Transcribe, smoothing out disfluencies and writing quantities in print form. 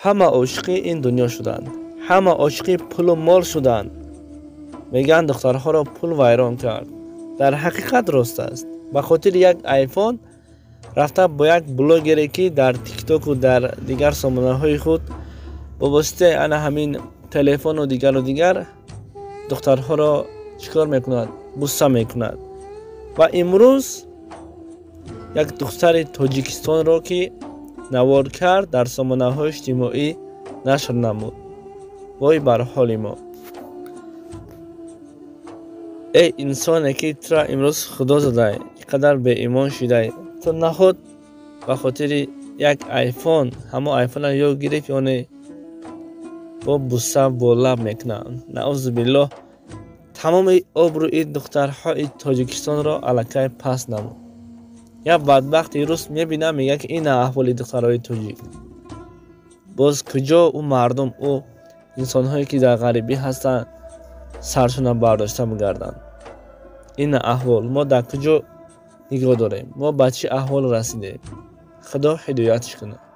Ҳама ошиқи ин дунё шуданд, ҳама ошиқи пулу мол шуданд. Мегӯянд, духтарҳоро пул вайрон кард. Дар ҳақиқат рост аст. Ба хотири як айфон рафта бо як блогере, ки дар тиктоку дар дигар сомонаҳои худ бо воситаи ана ҳамин телефону дигару дигар духтарҳоро чӣ кор мекунад? Бусса мекунад. Ва имрӯз як духтари Тоҷикистонро, ки навор кард, дар сомонаҳои иҷтимоӣ нашр намуд. Вой бар ҳоли мо! Эй инсоне, ки тура имрӯз Худо задай, ин қадар беимон шудай, ту наход ба хотири як айфон, ҳамон айфона ё гирифт, ё не, бо бусса бо лаб мекунанд. Наузу биллоҳ. Тамоми обрӯи духтарҳои Тоҷикистонро аллакай паст намуд. Як бадбахти рус мебинам, мегӯяд, ки ина аҳволи духтарҳои тоҷик. Боз куҷо ӯ мардум, ӯ инсонҳое, ки дар ғарибӣ ҳастанд, саршона бардошта мегарданд? Ина аҳвол. Мо дар куҷо нигоҳ дорем? Мо ба чӣ аҳвол расидем? Худо ҳидоятш кунад.